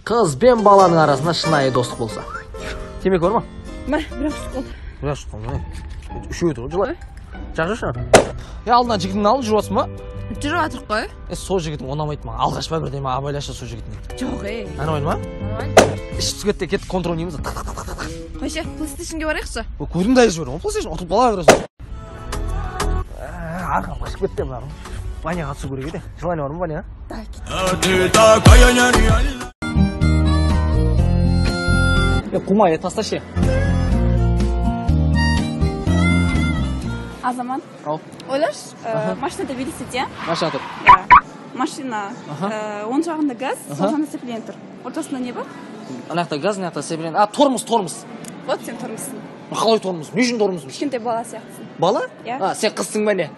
Қыз бен баланың арасында шынайы достық болса. Темекі бар ма? Мә, бір-ақ штук қалды. Бір-ақ штук қалды. Үшеуі тұр, жылай. Жақсы шын. Е, алдынан жігітіңді алып жүріп жатсың ба? Жүріп жатырық қой. Е, сол жігітің ұнамайды маған. Алғаш па бірдеме абайлашы сол жігітіңнен. Жоқ, ей. Нормально ма? Нормально. Ішіп түсіп кетті, кеттік контрол ойнаймыз. Тық тық тық тық. Қойшы, PlayStationге барайықшы. Көзімді айырып жібердім. PlayStation ұтылып қала бересің. Арқам қашып кетті мына. Ваняға түсу керек еді. Желание бар ма, Ваня? Да, кет. Е, қумай, тасташы. Азамат. Ау. Ойлашы, машинада велосипед, иә? Машина тұр. Иә. Машина. Оң жағында газ, сол жағында сцепление тұр. Ортасында не бар? Ана жақта газ, мына жақта сцепление. А, тормоз, тормоз. Вот сен тормозсың. Қалай тормоз? Не үшін тормозсың? Кішкентай бала сияқтысың. Бала? Иә. А, сен қызсың ба не?